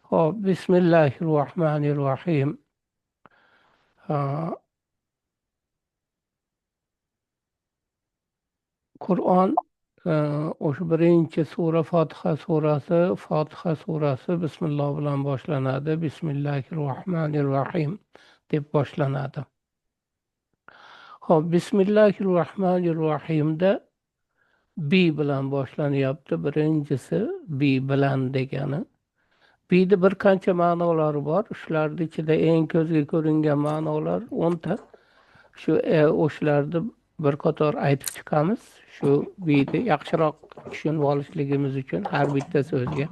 Xo'p, bismillahir rohmanir rohim. Qur'on o'sha birinchi sura Fotiha surasi, Fotiha surasi bismillah bilan boshlanadi. Bismillahir rohmanir rohim deb boshlanadi. Xo'p, bismillahir rohmanir rohimda bi bilan boshlanyapti. Birinchisi bi bilan degani. Bini bir qancha ma'nolari bor. Shularning ichida eng ko'zga ko'ringan ma'nolar 10 ta. Shu o'shalarni bir qator aytib chiqamiz. Shu bini yaxshiroq tushunib olishligimiz uchun har bitta so'zga.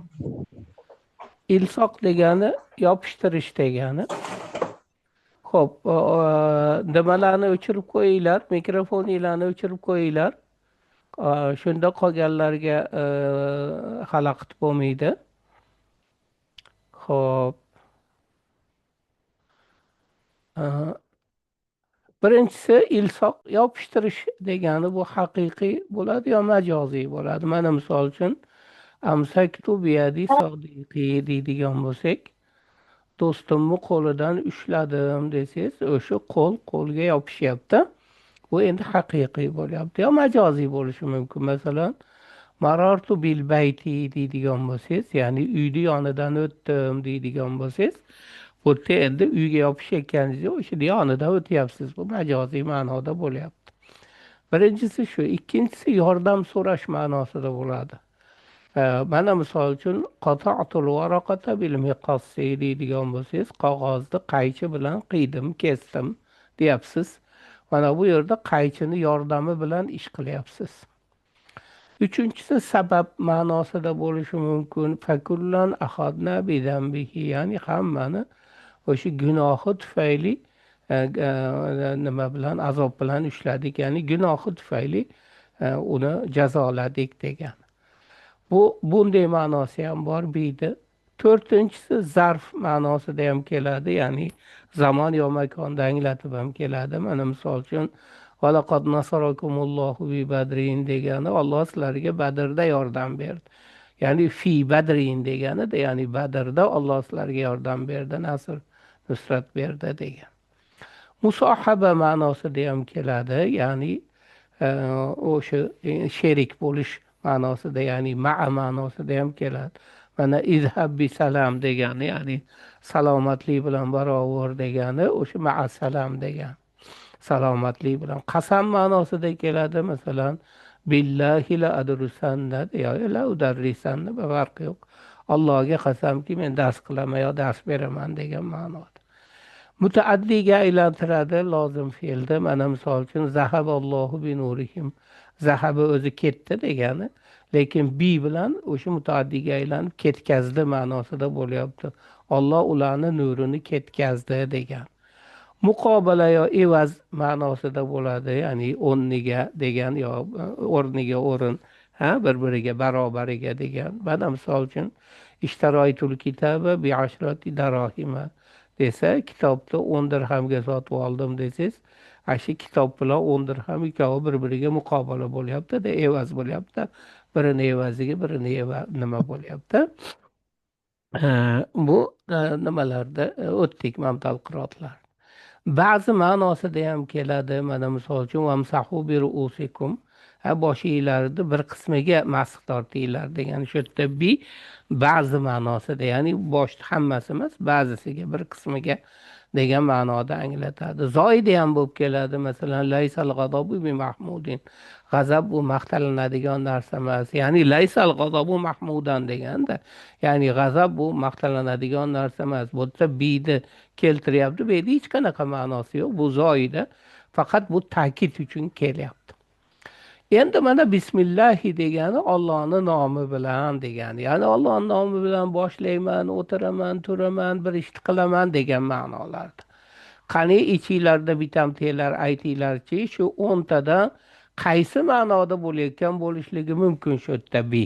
Ilsoq degani yopishtirish degani. Xo'p, nimalarni o'chirib qo'yinglar, mikrofoninglarni o'chirib qo'yinglar. Shunda qolganlarga xalaqit bo'lmaydi. Xo'p. Birinchisi ilsoq yopishtirish degani, bu haqiqiy bo'ladi yo majoziy bo'ladi. Mana misol uchun amsaktu biyadi sodiqi deydigan bo'lsak, do'stimni qo'lidan ushladim desangiz, o'sha qo'l qo'lga yopishyapti. Bu endi haqiqiy bo'lyapti yo majoziy bo'lishi mumkin. Masalan, marartu bil bayti deydigan bo'lsangiz, ya'ni uyni yonidan o'tdim deydigan bo'lsangiz, bu yerda endi uyga yopishayotganingiz yo'q, o'shani yonidan o'tyapsiz. Bu majoziy ma'noda bo'lyapti. Birinchisi shu, ikkinchisi yordam so'rash ma'nosida bo'ladi. Mana misol uchun qata'tul varaqata bil miqassi deydigan bo'lsangiz, qog'ozni qaychi bilan qiydim, kesdim deyapsiz. Mana bu yerda qaychini yordami bilan ish qilyapsiz. Uchinchisi sabab ma'nosida bo'lishi mumkin. Fakullan axadna bi zambihi, ya'ni hammani o'sha gunohi tufayli nima bilan, azob bilan ushladik, ya'ni gunohi tufayli uni jazoladik degan. Bu bunday ma'nosi ham bor biydi. To'rtinchisi zarf ma'nosida ham keladi, ya'ni zamon yo makonni anglatib ham keladi. Mana misol uchun valaqad nasarakumullohu bi badrin degani Alloh sizlarga Badrda yordam berdi. Ya'ni fi badrin degani, ya'ni Badrda Alloh sizlarga yordam berdi, nasr nusrat berdi degan. Musohaba ma'nosida ham keladi, ya'ni o'sha sherik bo'lish ma'nosida, ya'ni ma'a ma'nosida ham keladi. Mana izhab bi salam degani, ya'ni salomatlik bilan barobar degani, o'sha ma'a salam degani. Salomatlik bilan. Qasam ma'nosida keladi, masalan, billahi la adrusanna yo la udarrisanna, farqi yo'q. Allohga qasamki, men dars qilaman yo dars beraman degan ma'noda. Mutaaddiga aylantiradi lozim fe'lni. Mana misol uchun zahaballohu bi nurihim. Zahaba o'zi ketdi degani, lekin bi bilan o'sha mutaaddiga aylanib ketkazdi ma'nosida bo'lyapti. Alloh ularni nurini ketkazdi degan. Muqobala yo evaz ma'nosida bo'ladi, ya'ni o'rniga degan yo o'rniga o'rin, ha, bir-biriga barobariga degan. Mana misol uchun ishtaroytul kitaba bi ashrati darohima desa, kitobni 10 dirhamga sotib oldim desangiz, ana shu kitob bilan 10 dirham ikkovi bir-biriga muqobala bo'lyapti-da, evaz bo'lyapti. Birini evaziga birini nima bo'lyapti. Bu nimalarda o'tdik mamtal qiroatlar. Ba'zi ma'nosida ham keladi. Mana misol uchun vamsahu bi ruusikum, ha, boshinglarni bir qismiga masx tortinglar degan. Shu yerda bi ba'zi ma'nosida, ya'ni bosh hammasi emas, ba'zisiga, bir qismiga degan ma'noda anglatadi. Zoidi ham bo'lib keladi. Masalan, laysal g'azobu bi mahmudin. G'azab bu maqtalinadigan narsa emas. Ya'ni laysal g'azobu mahmudan deganda, ya'ni g'azab bu maqtalinadigan narsa emas. Bu yerda biyni keltiryapti. Bu yerda hech qanaqa ma'nosi yo'q. Bu zoida, faqat bu ta'kid uchun kelyapti. Endi mana bismillahi degani Allohning nomi bilan degani. Ya'ni Allohning nomi bilan boshlayman, o'tiraman, turaman, bir ishni qilaman degan ma'nolarda. Qani ichinglarda bitamtelar aytinglarchi, shu 10 tadan qaysi ma'noda bo'layotgan bo'lishligi mumkin shu yerda bi?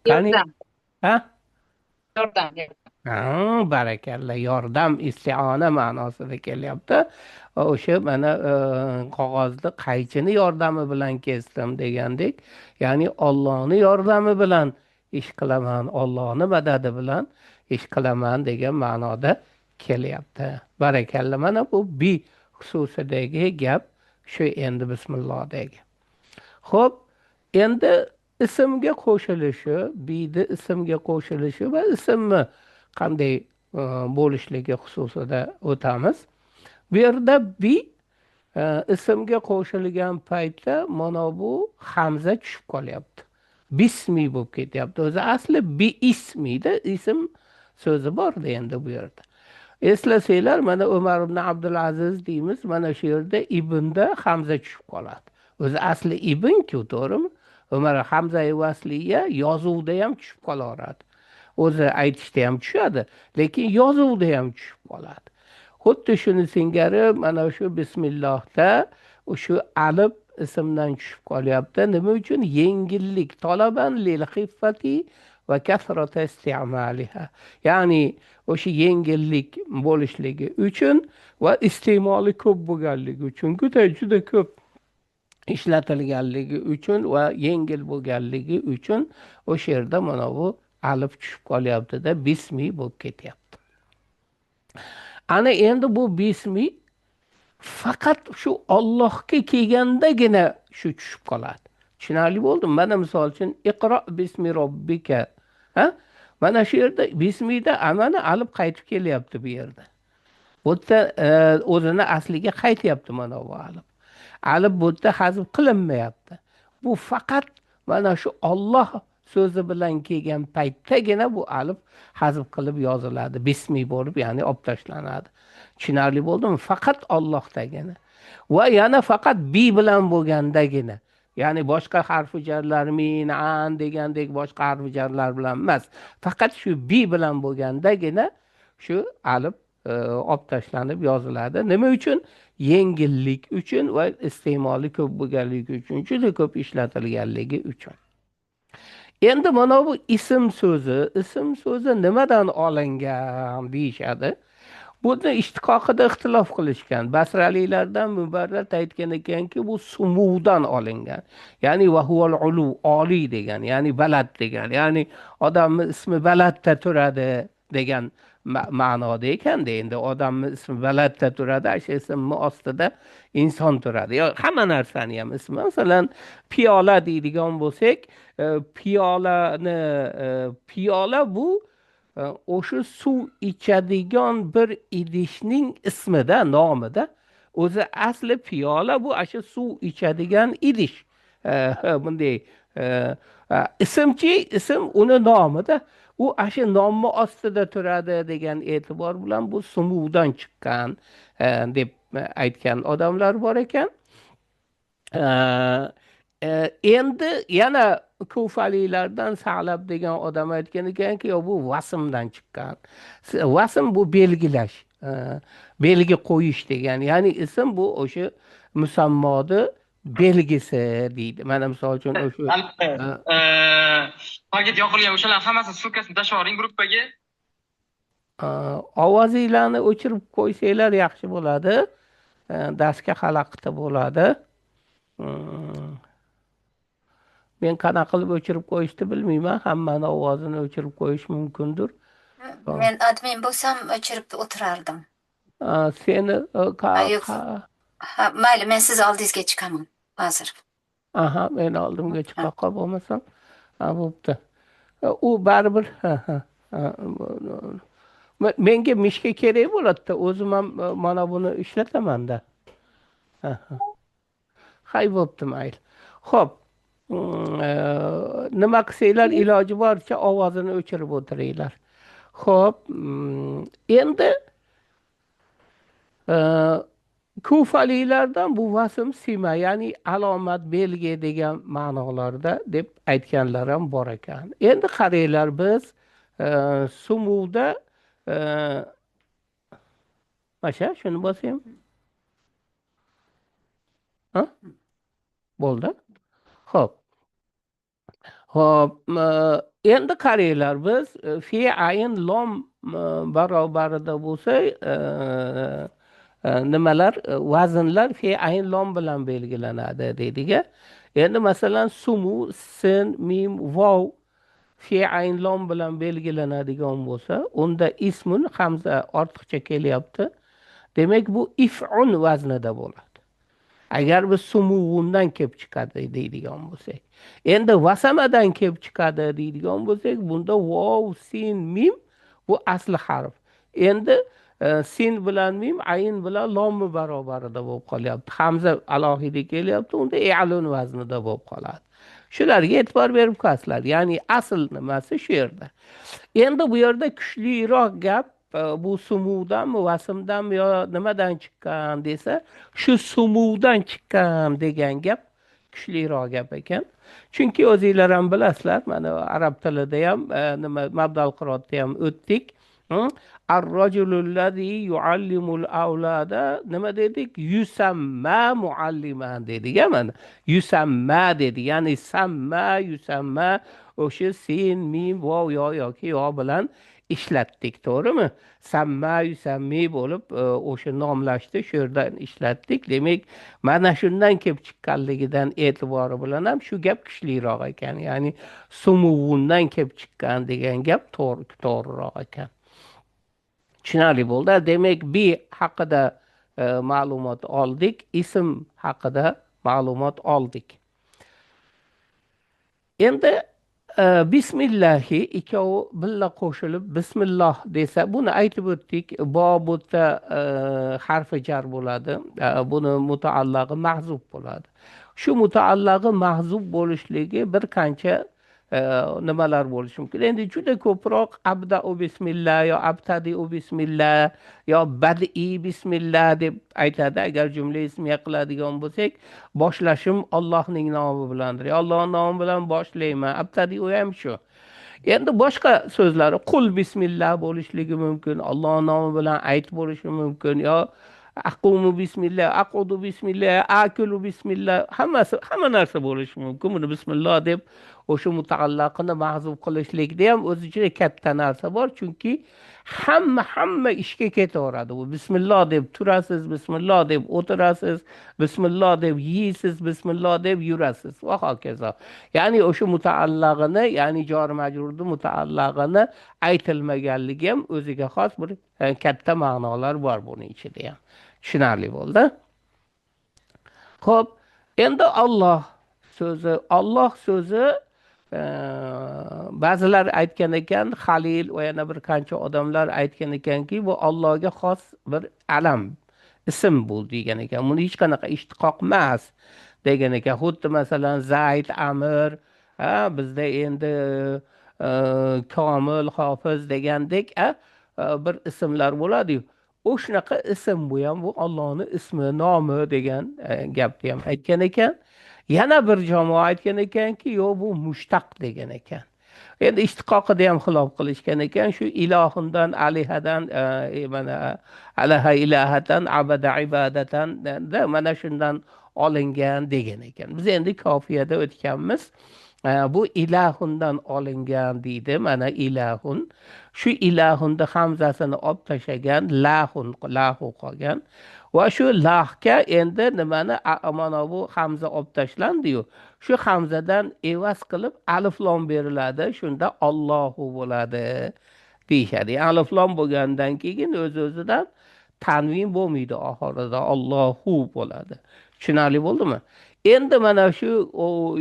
Qani? Yordam. Ha? Yordam. Ha, barakalla, yordam, istiona ma'nosida kelyapti. O'sha mana qog'ozni qaychini yordami bilan kesdim degandek, ya'ni Allohning yordami bilan ish qilaman, Allohning madadi bilan ish qilaman degan ma'noda kelyapti. Barakalla. Mana bu bi xususidagi gap shu endi bismillohdagi. Xo'p, endi ismga qo'shilishi, bini ismga qo'shilishi va ismni qanday bo'lishligi xususida o'tamiz. Bu yerda bi ismga qo'shilgan paytda mana bu hamza tushib qolyapti. Bismi bo'lib ketyapti. O'zi asli bi ismida ism so'zi bordi endi bu yerda. Eslasanglar, mana Umar ibn Abdulaziz deymiz, mana shu yerda ibnda hamza tushib qoladi. O'zi asli ibn-ku, to'g'rimi? Umar hamza vasliya yozuvda ham tushib qolaveradi. O'zi aytishda ham tushadi, lekin yozuvda ham tushib qoladi. Xuddi shuni singari mana shu bismillohda o'sha alif ismdan tushib qolyapti. Nima uchun? Yengillik, talaban lil xiffati va kasrata isti'maliha. Ya'ni o'sha yengillik bo'lishligi uchun va iste'moli ko'p bo'lganligi uchun, juda ko'p ishlatilganligi uchun va yengil bo'lganligi uchun o'sha yerda mana bu alif tushib qolyapti-da, bismi bo'lib ketyapti. Ana endi bu bismi faqat shu Allohga kelgandagina shu tushib qoladi. Tushunarli bo'ldimi? Mana misol uchun iqro bismi robbika. Ha? Mana shu yerda bismida amani alif qaytib kelyapti bu yerda. Bu yerda o'zini asliga qaytyapti mana bu alif. Alif bu yerda hazf qilinmayapti. Bu faqat mana shu Alloh so'zi bilan kelgan paytdagina bu alif hazf qilib yoziladi. Bismi bo'lib, ya'ni olib tashlanadi. Tushunarli bo'ldimi? Faqat Allohdagina. Va yana faqat bi bilan bo'lgandagina. Ya'ni boshqa harfi jarlar min, an degandek boshqa harfi jarlar bilan emas. Faqat shu bi bilan bo'lgandagina shu alif olib tashlanib yoziladi. Nima uchun? Yengillik uchun va iste'moli ko'p bo'lganligi uchun, juda ko'p ishlatilganligi uchun. Endi mana bu ism so'zi nimadan olingan deyishadi. Buni ishtiqoqida ixtilof qilishgan. Basraliklardan Mubarrat aytgan ekanki, bu sumuvdan olingan. Ya'ni va huval ulu, oliy degan, ya'ni baland degan, ya'ni odamning ismi balandda turadi degan ma'noda ekanda. Endi odamning ismi balandda turadi, o'sha ismning ostida inson turadi. Yo, hamma narsani ham ismi. Masalan, piyola deydigan bo'lsak, piyolani, piyola bu o'sha suv ichadigan bir idishning ismida, nomida. O'zi asli piyola bu o'sha suv ichadigan idish. Bunday ismchi, ism uni nomida. U o'sha nomni ostida turadi degan e'tibor bilan bu sumuvdan chiqqan deb aytgan odamlar bor ekan. Endi yana Kufaliklardan Sa'lab degan odam aytgan ekanki, yo bu vasmdan chiqqan. Vasm bu belgilash, belgi qo'yish degan. Ya'ni ism bu o'sha musammoni belgisi deydi. Mana misol uchun o'sha paket yoqilgan o'shalar hammasini ссылкасini tashlab yuboring gruppaga. Ovozinglarni o'chirib qo'ysanglar yaxshi bo'ladi. Darsga xalaqit bo'ladi. Men qanaqa qilib o'chirib qo'yishni bilmayman. Hammani ovozini o'chirib qo'yish mumkindir. Men admin bo'lsam o'chirib o'tirardim. Seni Yo'q. Mayli, men siz oldingizga chiqaman hozir. Aha, men oldimga chiqa qol bo'lmasam. Ha, bo'pti. U baribir menga mishka kerak bo'ladi-da, o'zim ham mana buni ishlataman-da. Hay, bo'pti, mayli. Xo'p. Nima qilsanglar iloji boricha ovozini o'chirib o'tiringlar. Xo'p, endi Kufaliklardan bu vasm sima, ya'ni alomat, belgi degan ma'nolarda deb aytganlar ham bor ekan. Endi qaranglar, biz sumuvda masha shuni bosaymi? Ha? Bo'ldi. Xo'p. Xo'p, endi qaranglar, biz fi ayn lom barobarida bo'lsa, nimalar, vaznlar fi ayn lom bilan belgilanadi deydiga. Endi masalan sumu, sin, mim, vov Fe ayn lom bilan belgilanadigan bo'lsa, unda ismun hamza ortiqcha kelyapti. Demak, bu if'un vaznida bo'ladi. Agar biz sumuvundan kelib chiqadi deydigan bo'lsak. Endi vasamadan kelib chiqadi deydigan bo'lsak, bunda vov, sin, mim bu asli harf. Endi sin bilan mim ayn bilan lommi barobarida bo'lib qolyapti. Hamza alohida kelyapti, unda i'lun vaznida bo'lib qoladi. Shularga e'tibor berib qo'yasizlar. Ya'ni asl nimasi shu yerda. Endi bu yerda kuchliroq gap bu sumuvdanmi, vasimdanmi yo nimadan chiqqan desa, shu sumuvdan chiqqan degan gap kuchliroq gap ekan. Chunki o'zinglar ham bilasizlar, mana arab tilida ham nima mabdal qirotda ham o'tdik. Ar-rajulullazi yuallimul avlada nima dedik? Yusamma mualliman dedik, mana. Yusamma dedik. Ya'ni samma, yusamma o'sha sin, mim, vov, yo yoki yo bilan ishlatdik, to'g'rimi? Samma, yusammi bo'lib o'sha nomlashdi, shu yerdan ishlatdik. Demak, mana shundan kelib chiqqanligidan e'tibori bilan ham shu gap kuchliroq ekan. Ya'ni sumuvundan kelib chiqqan degan gap to'g'riroq ekan. Tushunarli bo'ldi. Demak, bi haqida ma'lumot oldik, ism haqida ma'lumot oldik. Endi bismillahi ikkovi birga qo'shilib bismillah desa, buni aytib o'tdik. Bo bu yerda harfi jar bo'ladi. Buni mutaallog'i mahzub bo'ladi. Shu mutaallog'i mahzub bo'lishligi bir qancha nimalar bo'lishi mumkin. Endi juda ko'proq abda'u bismillah yo abtadi'u bismillah yo bad'i bismillah deb aytadi. Agar jumla ismiya qiladigan bo'lsak, boshlashim Allohning nomi bilandir. Allohning nomi bilan boshlayman. Abtadi'u ham shu. Endi boshqa so'zlari qul bismillah bo'lishligi mumkin, Allohning nomi bilan ayt bo'lishi mumkin yo aqumu bismillah, aqudu bismillah, akulu bismillah, hammasi hamma narsa bo'lishi mumkin. Buni bismillah deb o'sha mutaallaqini mahzub qilishlikda ham o'zi juda katta narsa bor, chunki hamma ishga ketaveradi. Bu bismillah deb turasiz, bismillah deb o'tirasiz, bismillah deb yeysiz, bismillah deb yurasiz va hokazo. Ya'ni o'sha mutaallaqini, ya'ni jor majrurni mutaallaqini aytilmaganligi ham o'ziga xos bir katta ma'nolar bor buning ichida ham. Tushunarli bo'ldi. Xo'p, endi Alloh so'zi, Alloh so'zi ba'zilar aytgan ekan, Halil va yana bir qancha odamlar aytgan ekanki, bu Allohga xos bir alam, ism bu degan ekan. Buni hech qanaqa ishtiqoq emas degan ekan. Xuddi masalan Zayd, Amir, bizda endi Komil, Hofiz degandek bir ismlar bo'ladi-yu. O shunaqa ism bu ham, bu Allohning ismi, nomi degan gapni ham aytgan ekan. Yana bir jamoa aytgan ekanki, yo'q, bu mushtaq degan ekan. Endi ishtiqoqida ham xilof qilishgan ekan. Shu ilohundan, alihadan, mana alaha ilahatan, abada ibadatan da mana shundan olingan degan ekan. Biz endi kofiyada o'tganmiz. Bu ilahundan olingan deydi. Mana ilahun. Shu ilahunda hamzasini olib tashlagan, lahun, lahu qolgan. Va shu lahga endi nimani, mana bu hamza olib tashlandi-yu. Shu hamzadan evaz qilib alif lom beriladi. Shunda Allohu bo'ladi deyishadi. Alif lom bo'lgandan keyin o'z-o'zidan tanvin bo'lmaydi, oxirida Allohu bo'ladi. Tushunarli bo'ldimi? Endi mana shu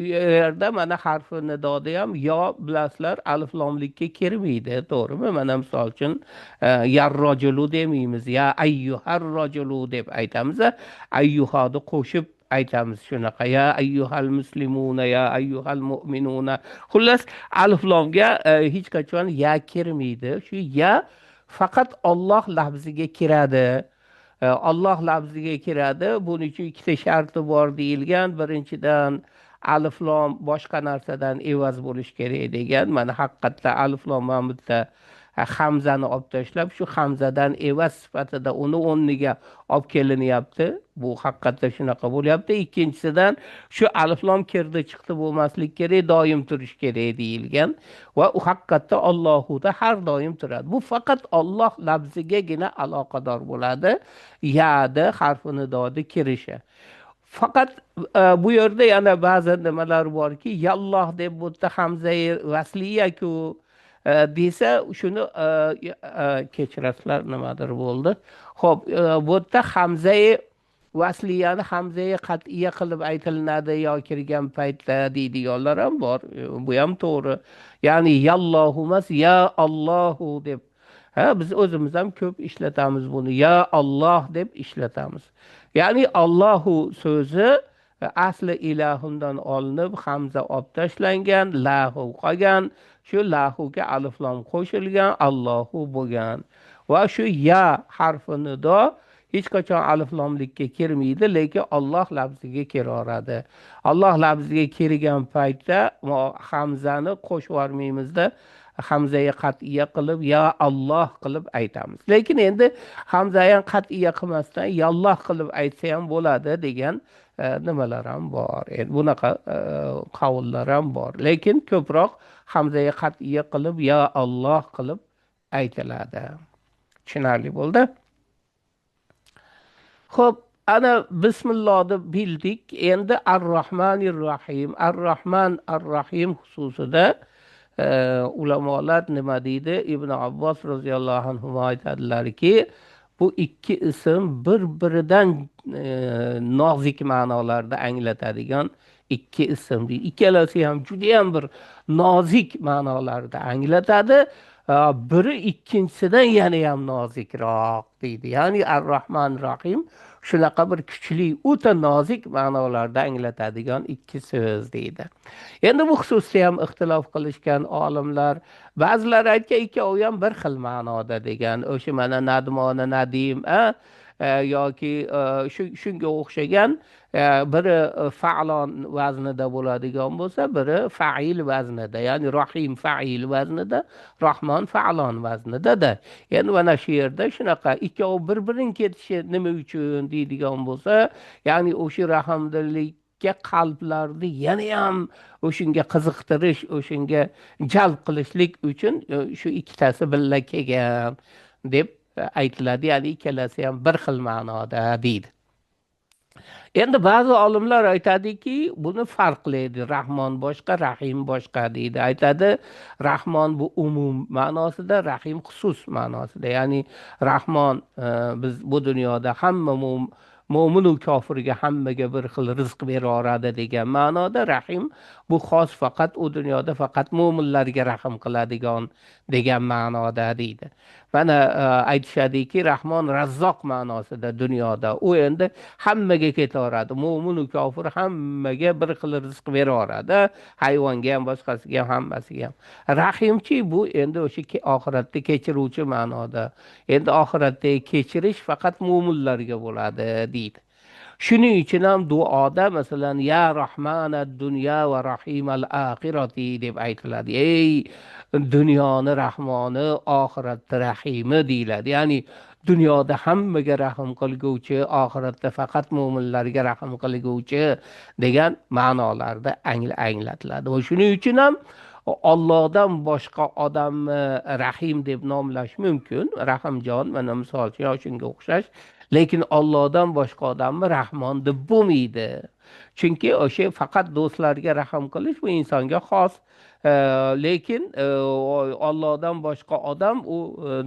yerda mana harfi nidoda ham yo bilasizlar alif lomlikka kirmaydi, to'g'rimi? Mana misol uchun yarrojulu demaymiz, ya ayyuhar rojulu deb aytamiz, ayyuhani qo'shib aytamiz shunaqa, ya ayyuhal muslimuna, ya ayyuhal mu'minuna. Xullas alif lomga hech qachon ya kirmaydi. Shu ya faqat Alloh lafziga kiradi. Alloh lafziga kiradi. Buning uchun ikkita sharti bor deyilgan. Birinchidan alif lom boshqa narsadan evaz bo'lish kerak degan. Mana haqiqatda alif lom mana bu yerda hamzani olib tashlab, shu hamzadan evaz sifatida uni o'rniga olib kelinyapti. Bu haqiqatda shunaqa bo'lyapti. Ikkinchisidan shu alif lom kirdi chiqdi bo'lmaslik kerak, doim turish kerak deyilgan va u haqiqatda Allohuda har doim turadi. Bu faqat Alloh lafzigagina aloqador bo'ladi. Ya'da harfi nidodi kirishi. Faqat bu yerda yana ba'zi nimalar borki, yalloh deb bu yerda hamzai vasliya-ku desa, shuni kechirasizlar, nimadir bo'ldi. Xo'p, bu yerda hamzai vasliyani hamzai qat'iya qilib aytilinadi yo kirgan paytda deydiganlar ham bor. Bu ham to'g'ri. Ya'ni yallohu emas, ya Allohu deb. Ha, biz o'zimiz ham ko'p ishlatamiz buni. Ya Alloh deb ishlatamiz. Ya'ni Allohu so'zi asli ilahundan olinib, hamza olib tashlangan, lahu qolgan, shu lahuga alif lam qo'shilgan, Allohu bo'lgan. Va shu ya harfi nido hech qachon alif lamlikka kirmaydi, lekin Alloh lafziga kiraveradi. Alloh lafziga kirgan paytda hamzani qo'shib yubormaymizda, hamzaya qat'iya qilib ya Alloh qilib aytamiz. Lekin endi hamzani ham qat'iya qilmasdan yalloh qilib aytsa ham bo'ladi degan nimalar ham bor. Endi bunaqa qavullar ham bor. Lekin ko'proq hamzaya qat'iya qilib ya Alloh qilib aytiladi. Tushunarli bo'ldi? Xo'p, ana bismillohni bildik. Endi Ar-Rahmanir Rahim, Ar-Rahman Ar-Rahim xususida ulamolar nima deydi? Ibn Abbos roziyallohu anhu aytadilarki, bu ikki ism bir-biridan nozik ma'nolarda anglatadigan ikki ism deydi. Ikkalasi ham juda ham bir nozik ma'nolarda anglatadi. Biri ikkinchisidan yana ham nozikroq deydi. Ya'ni Ar-Rahman Rahim shunaqa bir kuchli, o'ta nozik ma'nolarda anglatadigan ikki so'z deydi. Endi bu xususda ham ixtilof qilishgan olimlar. Ba'zilar aytgan ikkovi ham bir xil ma'noda degan. O'sha mana nadmona nadim, yoki shunga o'xshagan, biri fa'lon vaznida bo'ladigan bo'lsa, biri fa'il vaznida, ya'ni rahim fa'il vaznida, rahmon fa'lon vaznida-da. Endi mana shu yerda shunaqa ikkovi bir-birini ketishi nima uchun deydigan bo'lsa, ya'ni o'sha rahmdillikka qalblarni yana ham o'shunga qiziqtirish, o'shunga jalb qilishlik uchun shu ikkitasi birga kelgan deb aytiladi. Ya'ni ikkalasi ham bir xil ma'noda deydi. Endi ba'zi olimlar aytadiki, buni farqlaydi. Rahmon boshqa, Rahim boshqa deydi. Aytadi, Rahmon bu umum ma'nosida, Rahim xusus ma'nosida. Ya'ni Rahmon biz bu dunyoda hamma mo'min u kofirga hammaga bir xil rizq beraveradi degan ma'noda, Rahim bu xos faqat u dunyoda faqat mo'minlarga rahm qiladigan degan ma'noda deydi. Mana aytishadiki, Rahmon Razzoq ma'nosida dunyoda. U endi hammaga ketaveradi. Mo'min u kofir hammaga bir xil rizq beraveradi. Hayvonga ham, boshqasiga ham, hammasiga ham. Rahimchi bu endi o'sha oxiratda kechiruvchi ma'noda. Endi oxiratda kechirish faqat mo'minlarga bo'ladi deydi. Shuning uchun ham duoda masalan ya Rahmanad dunya va Rahimal axirati deb aytiladi. Ey dunyoni Rahmoni, oxiratda Rahimi deyiladi. Ya'ni dunyoda hammaga rahm qilguvchi, oxiratda faqat mo'minlarga rahm qilguvchi degan ma'nolarda anglatiladi. Va shuning uchun ham Allohdan boshqa odamni Rahim deb nomlash mumkin. Rahimjon mana misol uchun yo shunga o'xshash. Lekin Allohdan boshqa odamni Rahmon deb bo'lmaydi. Chunki o'sha faqat do'stlarga rahm qilish bu insonga xos. Lekin Allohdan boshqa odam u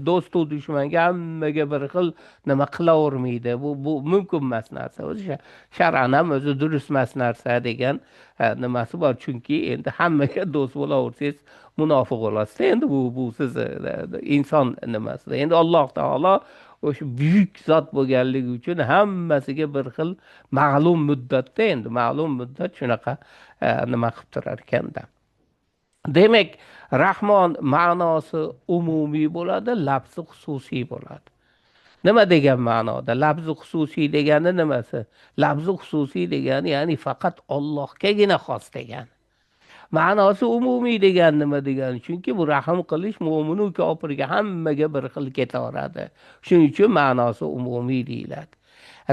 do'st u dushmanga hammaga bir xil nima qilavermaydi. Bu mumkin emas narsa. O'zi shar'an ham o'zi durust emas narsa degan nimasi bor. Chunki endi hammaga do'st bo'laversangiz munofiq bo'lasiz. Endi bu siz inson nimasida. Endi Alloh taolo o'sha buyuk zot bo'lganligi uchun hammasiga bir xil ma'lum muddatda, endi ma'lum muddat shunaqa nima qilib turar ekanda. Demak, Rahmon ma'nosi umumiy bo'ladi, lafzi xususiy bo'ladi. Nima degan ma'noda? Lafzi xususiy degani nimasi? Lafzi xususiy degani, ya'ni faqat Allohgagina xos degani. Ma'nosi umumiy degan nima degani? Chunki bu rahm qilish mo'min u kofirga hammaga bir xil ketaveradi. Shuning uchun ma'nosi umumiy deyiladi.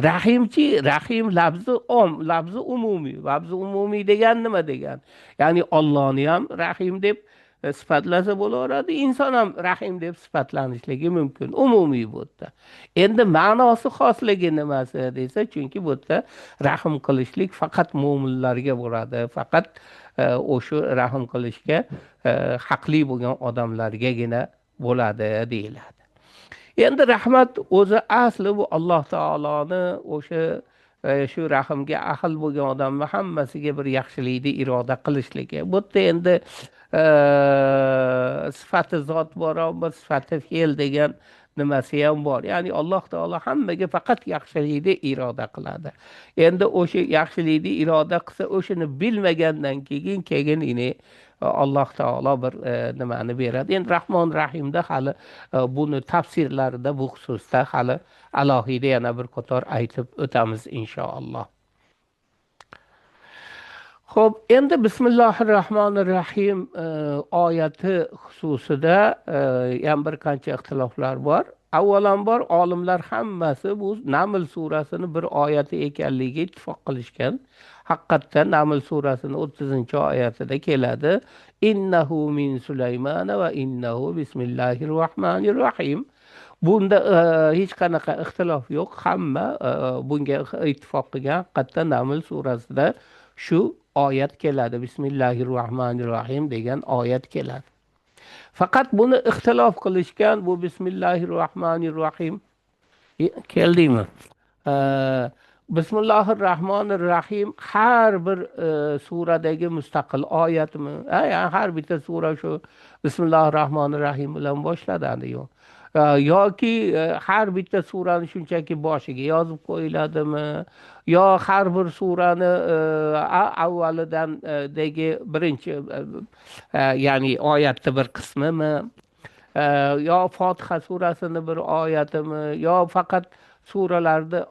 Rahimchi, rahim lafzi om, lafzi umumiy. Lafzi umumiy degan nima degan? Ya'ni Allohni ham rahim deb sifatlasa bo'laveradi, inson ham rahim deb sifatlanishligi mumkin umumiy bu yerda. Endi ma'nosi xosligi nimasi desa, chunki bu yerda rahm qilishlik faqat mo'minlarga bo'ladi, faqat o'sha rahm qilishga haqli bo'lgan odamlargagina bo'ladi deyiladi. Endi rahmat o'zi asli bu Alloh taoloni o'sha shu rahmga ahil bo'lgan odamni hammasiga bir yaxshilikni iroda qilishligi. Bu yerda endi sifati zot bor, bir sifati fe'l degan nimasi ham bor. Ya'ni Alloh taolo hammaga faqat yaxshilikni iroda qiladi. Endi o'sha yaxshilikni iroda qilsa, o'shani bilmagandan keyin Alloh taolo bir nimani beradi. Endi Rahmon Rahimda hali buni tafsirlarida bu xususda hali alohida yana bir qator aytib o'tamiz inshaalloh. Xo'p, endi Bismillahirrohmanirrohim oyati xususida ham bir qancha ixtiloflar bor. Avvalambor olimlar hammasi bu Naml surasini bir oyati ekanligiga ittifoq qilishgan. Haqiqatda Naml surasini 30-oyatida keladi. Innahu min Sulaymana va innahu bismillahirrohmanirrohim. Bunda hech qanaqa ixtilof yo'q. Hamma bunga ittifoq qilgan. Haqiqatda Naml surasida shu oyat keladi. Bismillahirrohmanirrohim degan oyat keladi. Faqat buni ixtilof qilishgan, bu Bismillahirrohmanirrohim keldimi? Bismillahirrohmanirrohim har bir suradagi mustaqil oyatmi? Ya'ni har bitta sura shu Bismillahirrohmanirrohim bilan boshlanadi yo'q. Yoki har bitta surani shunchaki boshiga yozib qo'yiladimi? Yo har bir surani avvalidan dagi birinchi ya'ni oyatni bir qismimi? Yo Fotiha surasini bir oyatimi? Yo faqat suralarni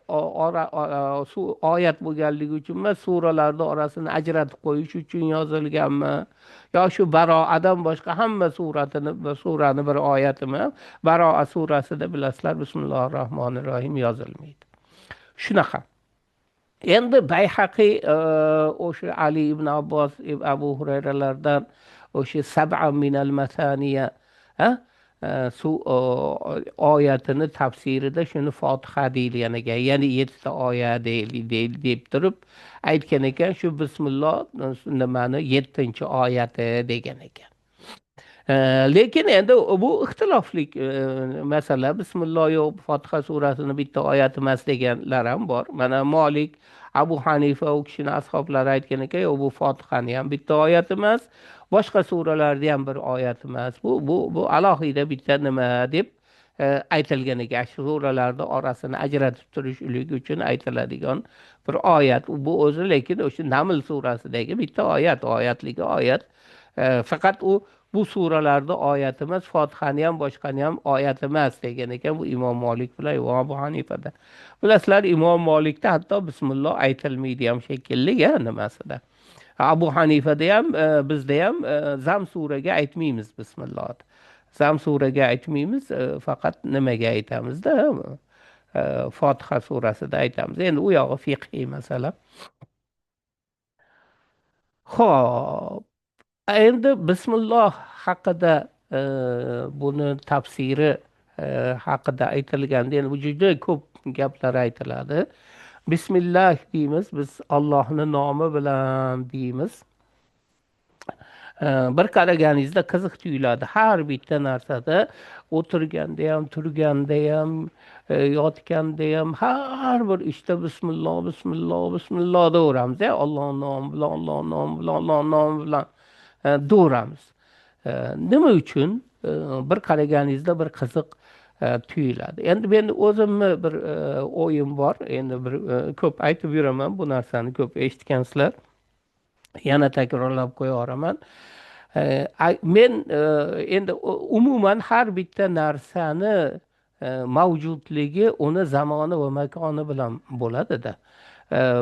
oyat bo'lganligi uchun emas, suralarni orasini ajratib qo'yish uchun yozilganmi? Yo shu Baroadan boshqa hamma surani bir oyatimi? Baroa surasida bilasizlar Bismillahirrohmanirrohim yozilmaydi. Shunaqa. Endi Bayhaqiy o'sha Ali ibn Abbos, Abu Hurayralardan o'sha sab'a minal masaniya su oyatini tafsirida shuni Fotiha deyilgan ekan, ya'ni 7 ta oyat deb turib aytgan ekan, shu Bismillah nimani 7-oyati degan ekan. Lekin endi bu ixtiloflik masala. Bismillah yo'q, Fotiha surasini bitta oyati emas deganlar ham bor. Mana Malik, Abu Hanifa u kishini ashoblari aytgan ekan, yo'q bu Fotihani ham bitta oyati emas, boshqa suralarda ham bir oyat emas. Bu alohida bitta nima deb aytilgan ekan. Shu suralarni orasini ajratib turish uchun aytiladigan bir oyat. Bu o'zi lekin o'sha Naml surasidagi bitta oyat, oyatligi oyat. Faqat u bu suralarda oyat emas, Fotihani ham boshqani ham oyat emas degan ekan bu Imom Malik bilan Imom Abu Hanifada. Bilasizlar, Imom Malikda hatto Bismillah aytilmaydi ham shekilli nimasida. Abu Hanifada ham bizda ham Zam suraga aytmaymiz Bismillah. Zam suraga aytmaymiz, faqat nimaga aytamizda? Fotiha surasida aytamiz. Endi u yog'i fiqhiy masala. Xo'p, endi Bismillah haqida buni tafsiri haqida aytilganda, endi bu juda ko'p gaplar aytiladi. Bismillah deymiz, biz Allohning nomi bilan deymiz. Bir qaraganingizda qiziq tuyuladi. Har bitta narsada o'tirganda ham, turganda ham, yotganda ham har bir ishda Bismillah, Bismillah, Bismillah deyaveramiz. Allohning nomi bilan, Allohning nomi bilan, Allohning nomi bilan deyaveramiz. Nima uchun? Bir qaraganingizda bir qiziq tuyuladi. Endi men o'zimni bir o'yim bor. Endi bir ko'p aytib yuraman bu narsani, ko'p eshitgansizlar. Yana takrorlab qo'yaveraman. Men endi umuman har bitta narsani mavjudligi uni zamoni va makoni bilan bo'ladida.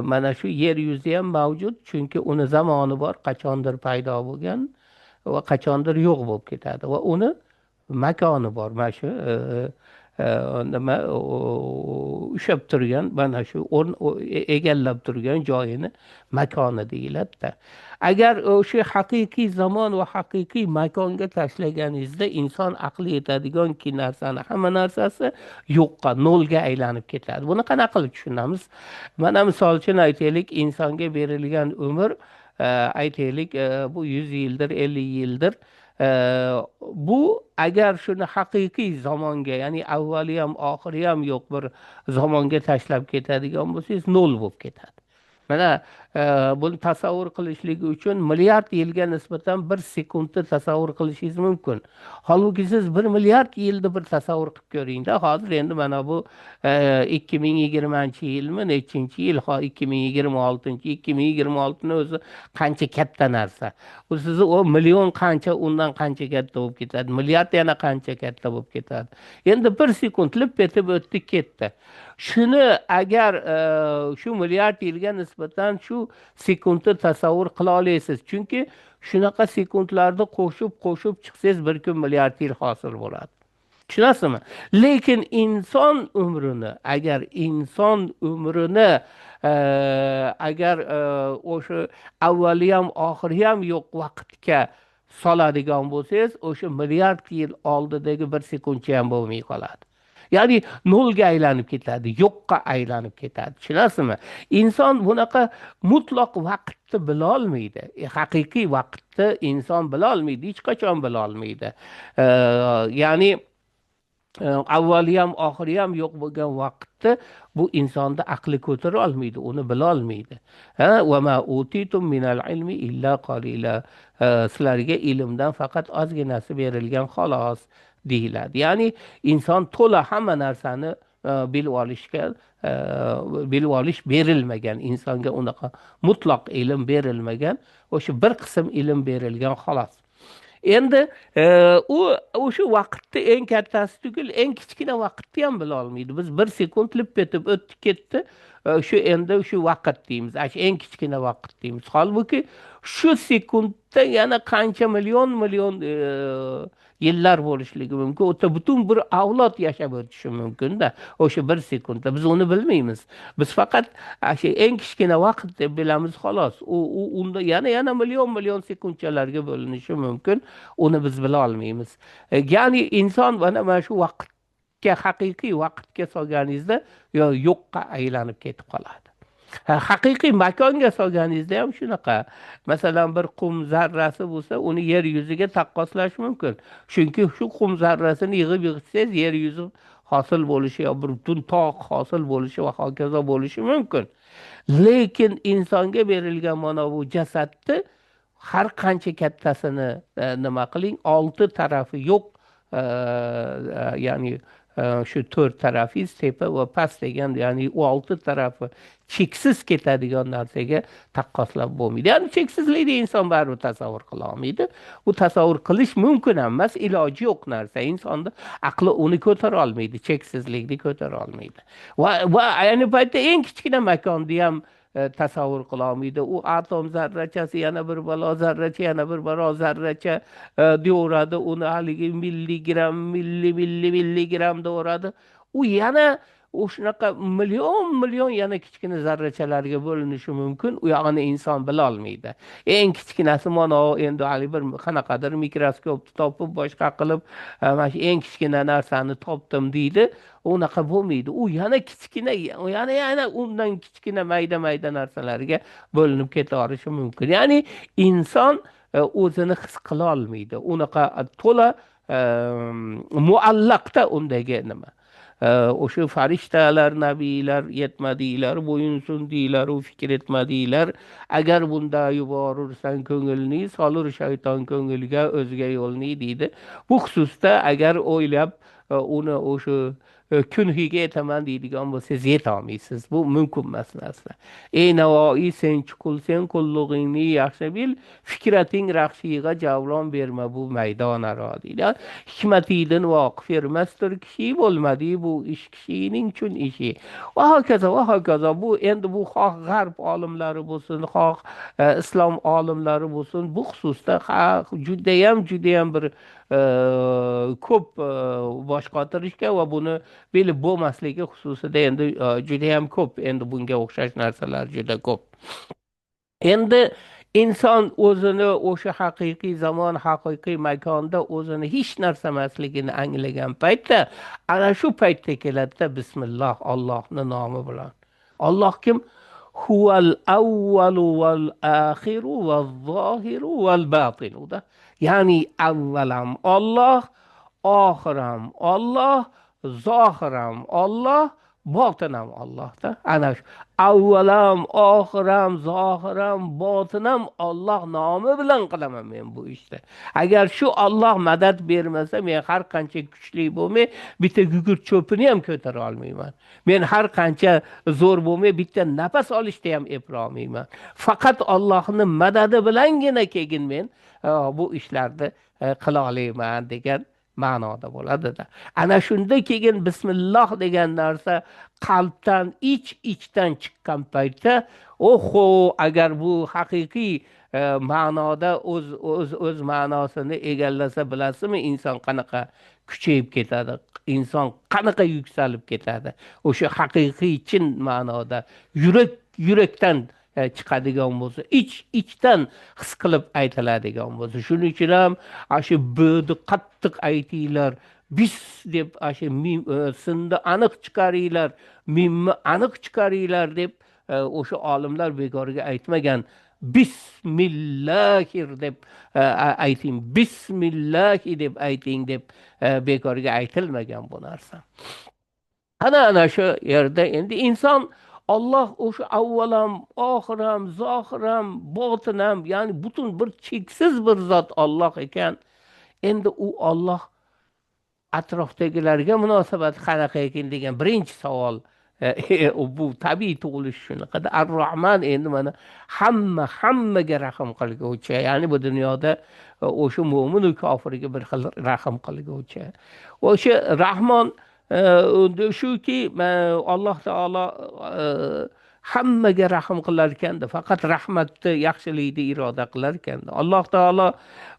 Mana shu yer yuzi ham mavjud, chunki uni zamoni bor, qachondir paydo bo'lgan va qachondir yo'q bo'lib ketadi va uni makoni bor. Mana shu nima ushlab turgan, mana shu o'rn egallab turgan joyini makoni deyiladi-da. Agar o'sha haqiqiy zamon va haqiqiy makonga tashlaganingizda inson aqli yetadiganki narsani hamma narsasi yo'qqa, nolga aylanib ketadi. Buni qanaqa qilib tushunamiz? Mana misol uchun aytaylik, insonga berilgan umr, aytaylik, bu 100 yildir, 50 yildir. Bu agar shuni haqiqiy zamonga, ya'ni avvali ham oxiri ham yo'q bir zamonga tashlab ketadigan bo'lsangiz, nol bo'lib ketadi. Mana buni tasavvur qilishligi uchun milliard yilga nisbatan bir sekundni tasavvur qilishingiz mumkin. Holbuki siz 1 milliard yilni bir tasavvur qilib ko'ringda. Hozir endi mana bu 2020-yilmi, nechinchi yil, 2026, 2026ni o'zi qancha katta narsa. U sizni o million qancha, undan qancha katta bo'lib ketadi, milliard yana qancha katta bo'lib ketadi. Endi bir sekund lip etib o'tdi, ketdi. Shuni agar shu milliard yilga nisbatan shu sekundni tasavvur qila olasiz. Chunki shunaqa sekundlarni qo'shib-qo'shib chiqsangiz bir kun milliard yil hosil bo'ladi. Tushunasizmi? Lekin inson umrini, agar inson umrini agar o'sha avvali ham oxiri ham yo'q vaqtga soladigan bo'lsangiz, o'sha milliard yil oldidagi bir sekundcha ham bo'lmay qoladi. Ya'ni nolga aylanib ketadi, yo'qqa aylanib ketadi. Tushunasizmi? Inson bunaqa mutlaq vaqtni bila olmaydi. Haqiqiy vaqtni inson bila olmaydi, hech qachon bila olmaydi. Ya'ni avvali ham oxiri ham yo'q bo'lgan vaqtni bu insonni aqli ko'tara olmaydi, uni bila olmaydi. Ha, va ma utitum minal ilmi illa qalila. Sizlarga ilmdan faqat ozginasi berilgan xolos deyiladi. Ya'ni inson to'la hamma narsani bilib olishga, bilib olish berilmagan, insonga unaqa mutlaq ilm berilmagan, o'sha bir qism ilm berilgan xolos. Endi u o'sha vaqtni eng kattasi tugul, eng kichkina vaqtni ham bila olmaydi. Biz bir sekund lip etib o'tdi ketdi, shu endi shu vaqt deymiz, shu eng kichkina vaqt deymiz. Holbuki shu sekundda yana qancha million million yillar bo'lishligi mumkin. O'ta butun bir avlod yashab o'tishi mumkin-da o'sha bir sekundda. Biz uni bilmaymiz. Biz faqat shu eng kichkina vaqt deb bilamiz xolos. U unda yana million million sekundchalarga bo'linishi mumkin. Uni biz bila olmaymiz. Ya'ni inson mana shu vaqtga, haqiqiy vaqtga solganingizda yo'qqa aylanib ketib qoladi. Haqiqiy makonga solganingizda ham shunaqa. Masalan, bir qum zarrasi bo'lsa, uni yer yuziga taqqoslash mumkin. Chunki shu qum zarrasini yig'ib yig'sangiz yer yuzi hosil bo'lishi yo bir butun tog' hosil bo'lishi va hokazo bo'lishi mumkin. Lekin insonga berilgan mana bu jasadni har qancha kattasini nima qiling, 6 tarafi yo'q, ya'ni shu 4 tarafingiz tepa va past degan, ya'ni u 6 tarafi cheksiz ketadigan narsaga taqqoslab bo'lmaydi. Ya'ni cheksizlikni inson baribir tasavvur qila olmaydi. Bu tasavvur qilish mumkin emas, iloji yo'q narsa. Insonni aqli uni ko'tara olmaydi, cheksizlikni ko'tara olmaydi. Va ayni paytda eng kichkina makonni ham tasavvur qila olmaydi. U atom zarrachasi yana bir balo zarracha, yana bir balo zarracha deyaveradi. Uni haligi milligram, milli, milli, milligram deyaveradi. U yana o'shunaqa million, million yana kichkina zarrachalarga bo'linishi mumkin. U yog'ini inson bila olmaydi. Eng kichkinasi mana endi hali bir qanaqadir mikroskopni topib, boshqa qilib, mana shu eng kichkina narsani topdim deydi. Unaqa bo'lmaydi. U yana kichkina, yana undan kichkina mayda-mayda narsalarga bo'linib ketaverishi mumkin. Ya'ni inson o'zini his qila olmaydi. Unaqa to'la muallaqda undagi nima. O'sha farishtalar, nabiylar yetmadinglar, bo'yin sundinglar, u fikr etmadinglar. Agar bunda yuborursan ko'ngilni, solur shayton ko'ngilga o'zga yo'lni deydi. Bu xususda agar o'ylab uni o'sha kunhiga yetaman deydigan bo'lsangiz yetolmaysiz. Bu mumkin emas narsa. Ey Navoiy, sen chuqul, sen qulluqingni yaxshi bil, fikrating raxshiga javlon berma bu maydon aro deydi. Hikmatidan voqif ermasdir kishi, bo'lmadi bu ish kishining chun ishi. Va hokazo, va hokazo. Bu endi bu xoh g'arb olimlari bo'lsin, xoh islom olimlari bo'lsin, bu xususda judayam, judayam bir ko'p boshqa bosh qotirishga va buni bilib bo'lmasligi xususida endi judayam ko'p, endi bunga o'xshash narsalar juda ko'p. Endi inson o'zini o'sha haqiqiy zamon, haqiqiy makonda o'zini hech narsa emasligini anglagan paytda, ana shu paytda keladida bismillah, Allohning nomi bilan. Alloh kim? Huval avvalu val axiru val zohiru val batinu da. Ya'ni avval ham Alloh, oxir ham Alloh, zohir ham Alloh, botin ham Allohda. Ana shu avval ham, oxir ham, zohir ham, botin ham Alloh nomi bilan qilaman men bu ishni. Agar shu Alloh madad bermasa, men har qancha kuchli bo'lmay, bitta gugurt cho'pini ham ko'tara olmayman. Men har qancha zo'r bo'lmay, bitta nafas olishda ham eplolmayman. Faqat Allohning madadi bilangina keyin men bu ishlarni qila olaman degan ma'noda bo'ladi-da. Ana shunda keyin bismillah degan narsa qalbdan, ich-ichdan chiqqan paytda, oho, agar bu haqiqiy ma'noda o'z ma'nosini egallasa, bilasizmi, inson qanaqa kuchayib ketadi, inson qanaqa yuksalib ketadi. O'sha haqiqiy chin ma'noda yurakdan chiqadigan bo'lsa, ich-ichdan his qilib aytiladigan bo'lsa. Shuning uchun ham shu bni qattiq aytinglar, bis deb shu mim sinni aniq chiqaringlar, mimni aniq chiqaringlar deb o'sha olimlar bekorga aytmagan. Bismillahir deb ayting, bismillahi deb ayting deb bekorga aytilmagan bu narsa. Ana shu yerda endi inson Alloh o'sha avval ham, oxir ham, zohir ham, botin ham, ya'ni butun bir cheksiz bir zot Alloh ekan. Endi u Alloh atrofdagilarga munosabat qanaqa ekan degan birinchi savol. Bu tabiiy tug'ilish shunaqada. Ar-Rahman endi mana hammaga rahm qilguvchi, ya'ni bu dunyoda o'sha mo'min va kofirga bir xil rahm qilguvchi. O'sha Rahmon shuki Alloh taolo hammaga rahm qilar ekanda, faqat rahmatni, yaxshilikni iroda qilar ekanda. Alloh taolo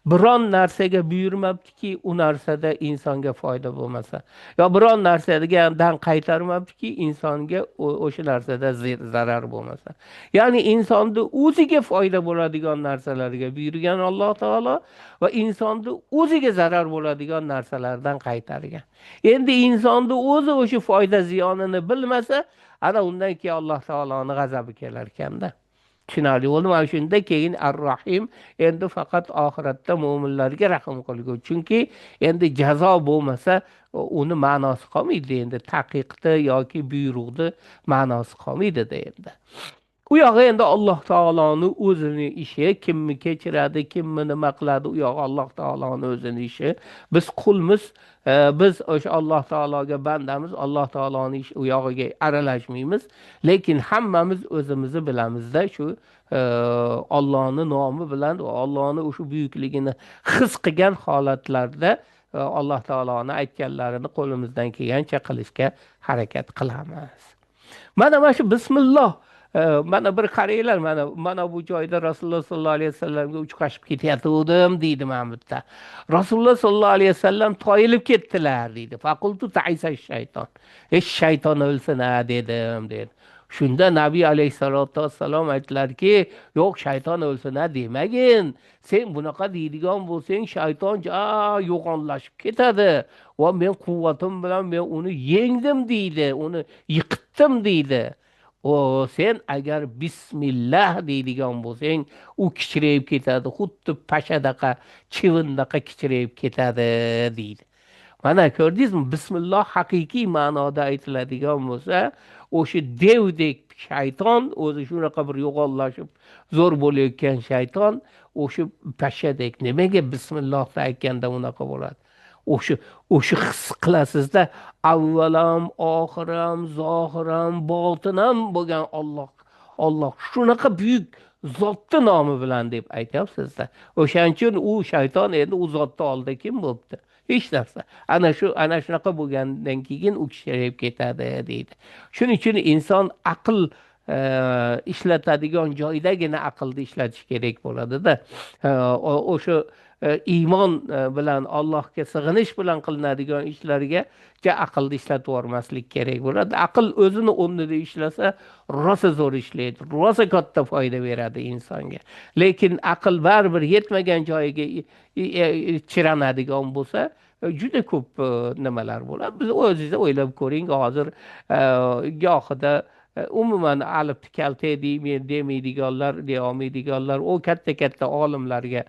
biron narsaga buyurmabdiki, u narsada insonga foyda bo'lmasa, yo biron narsadan qaytarmabdiki, insonga o'sha narsada zarar bo'lmasa. Ya'ni insonni o'ziga foyda bo'ladigan narsalarga buyurgan Alloh taolo va insonni o'ziga zarar bo'ladigan narsalardan qaytargan. Endi insonni o'zi o'sha foyda ziyonini bilmasa, ana undan keyin Alloh taoloning g'azabi kelar ekanda. Tushunarli bo'ldimi? Mana shunda keyin Ar-Rahim endi faqat oxiratda mo'minlarga rahm qilgan. Chunki endi jazo bo'lmasa, uni ma'nosi qolmaydi endi, taqiqni yoki buyruqni ma'nosi qolmaydi-da endi. U yog'i endi Alloh taoloning o'zini ishi, kimni kechiradi, kimni nima qiladi, u yog'i Alloh taoloning o'zini ishi. Biz qulmiz, biz o'sha Alloh taologa bandamiz, Alloh taoloning ishi u yog'iga aralashmaymiz. Lekin hammamiz o'zimizni bilamizda shu Allohning nomi bilan va Allohning o'sha buyukligini his qilgan holatlarda Alloh taoloning aytganlarini qo'limizdan kelgancha qilishga harakat qilamiz. Mana shu bismillah. Mana bir qaranglar, mana bu joyda Rasululloh sollallohu alayhi vasallamga uchrashib ketayotgandim deydi mana bu yerda. Rasululloh sollallohu alayhi vasallam toyilib ketdilar deydi. Faqultu ta'isa shayton. Ey shayton o'lsin ha dedim dedi. Shunda Nabiy alayhissalatu vassalom aytdilarki, yo'q shayton o'lsin ha demagin. Sen bunaqa deydigan bo'lsang shayton ja yo'g'onlashib ketadi va men quvvatim bilan men uni yengdim deydi, uni yiqitdim deydi. O sen agar bismillah deydigan bo'lsang, u kichrayib ketadi, xuddi pashadaqa, chivindaqa kichrayib ketadi deydi. Mana ko'rdingizmi, bismillah haqiqiy ma'noda aytiladigan bo'lsa, o'sha devdek shayton, o'zi shunaqa bir yo'g'onlashib zo'r bo'layotgan shayton, o'sha pashadek nimaga bismillohni aytganda unaqa bo'ladi? O'sha his qilasizda, avvalam, oxiram, zohiram, botinam bo'lgan Alloh, Alloh shunaqa buyuk zotni nomi bilan deb aytyapsizda. O'shaning uchun u shayton endi u zotni oldida kim bo'libdi? Hech narsa. Ana shunaqa bo'lgandan keyin u kichrayib ketadi deydi. Shuning uchun inson aql ishlatadigan joydagina aqlni ishlatish kerak bo'ladida. O'sha iymon bilan, Allohga sig'inish bilan qilinadigan ishlarga aqlni ishlatib yubormaslik kerak bo'ladi. Aql o'zini o'rnida ishlasa rosa zo'r ishlaydi, rosa katta foyda beradi insonga. Lekin aql baribir yetmagan joyiga chiranadigan bo'lsa, juda ko'p nimalar bo'ladi. Biz o'zingiz o'ylab ko'ring, hozir gohida umuman alifni kaltak demaydiganlar, deya olmaydiganlar, u katta-katta olimlarga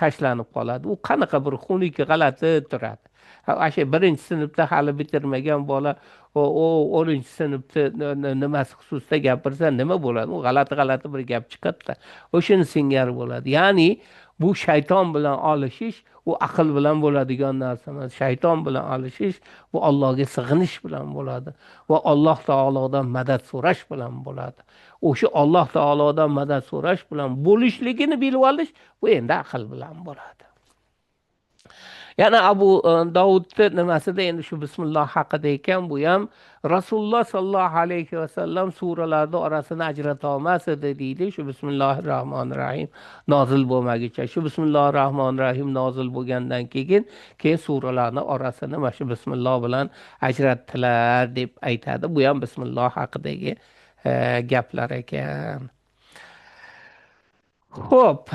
tashlanib qoladi. U qanaqa bir xunuk g'alati turadi. O'sha birinchi sinfda hali bitirmagan bola o 10-sinfda nimasi xususida gapirsa nima bo'ladi? U g'alati-g'alati bir gap chiqadi-da. O'shani singari bo'ladi. Ya'ni bu shayton bilan olishish, u aql bilan bo'ladigan narsa emas. Shayton bilan olishish bu Allohga sig'inish bilan bo'ladi va Alloh taolodan madad so'rash bilan bo'ladi. O'sha Alloh taolodan madad so'rash bilan bo'lishligini bilib olish bu endi aql bilan bo'ladi. Yana Abu Davudni nimasida endi shu bismillah haqida ekan, bu ham Rasululloh sallallohu alayhi vasallam suralarning orasini ajrata olmas edi deydi. Shu bismillahir rohmanir rohim nozil bo'lmaguncha, shu bismillahir rohmanir rohim nozil bo'lgandan keyin suralarning orasini mana shu bismillah bilan ajratdilar deb aytadi. Bu ham bismillah haqidagi gaplar ekan. Xo'p,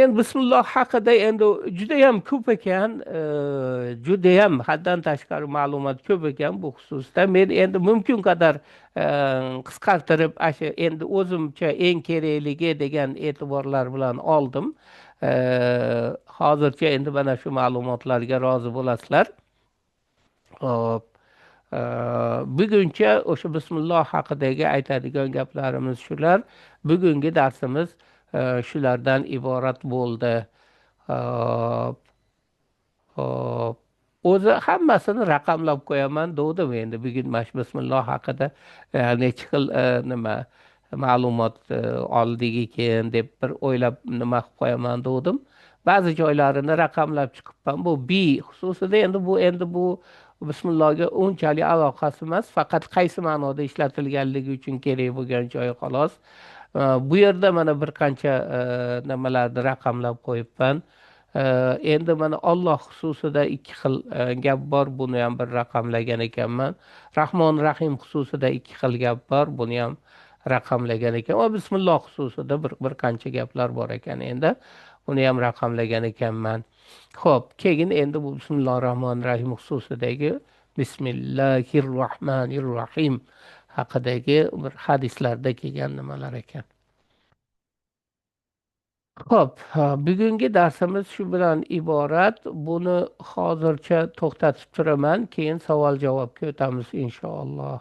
endi bismillah haqida endi juda ham ko'p ekan, juda ham haddan tashqari ma'lumot ko'p ekan bu xususda. Men endi mumkin qadar qisqartirib, asha endi o'zimcha eng kerakligi degan e'tiborlar bilan oldim. Hozircha endi mana shu ma'lumotlarga rozi bo'lasizlar. Xo'p, buguncha o'sha bismillah haqidagi aytadigan gaplarimiz shular. Bugungi darsimiz shulardan iborat bo'ldi. Xo'p, o'zi hammasini raqamlab qo'yaman dedim endi bugun mana shu bismillah haqida necha xil nima ma'lumot oldik ekan deb bir o'ylab nima qilib qo'yaman dedim. Ba'zi joylarini raqamlab chiqibman. Bu bi xususida endi bu bismillahga unchalik aloqasi emas, faqat qaysi ma'noda ishlatilganligi uchun kerak bo'lgan joyi xolos. Bu yerda mana bir qancha nimalarni raqamlab qo'yibman. Endi mana Alloh xususida ikki xil gap bor, buni ham bir raqamlagan ekanman. Rahmon Rahim xususida ikki xil gap bor, buni ham raqamlagan ekan. Va bismillah xususida bir qancha gaplar bor ekan endi. Buni ham raqamlagan ekanman. Xo'p, keyin endi bu bismillahir rohmanir rohim xususidagi bismillahir rohmanir rohim haqidagi bir hadislarda kelgan nimalar ekan. Xo'p, bugungi darsimiz shu bilan iborat. Buni hozircha to'xtatib turaman, keyin savol javobga o'tamiz inshaalloh.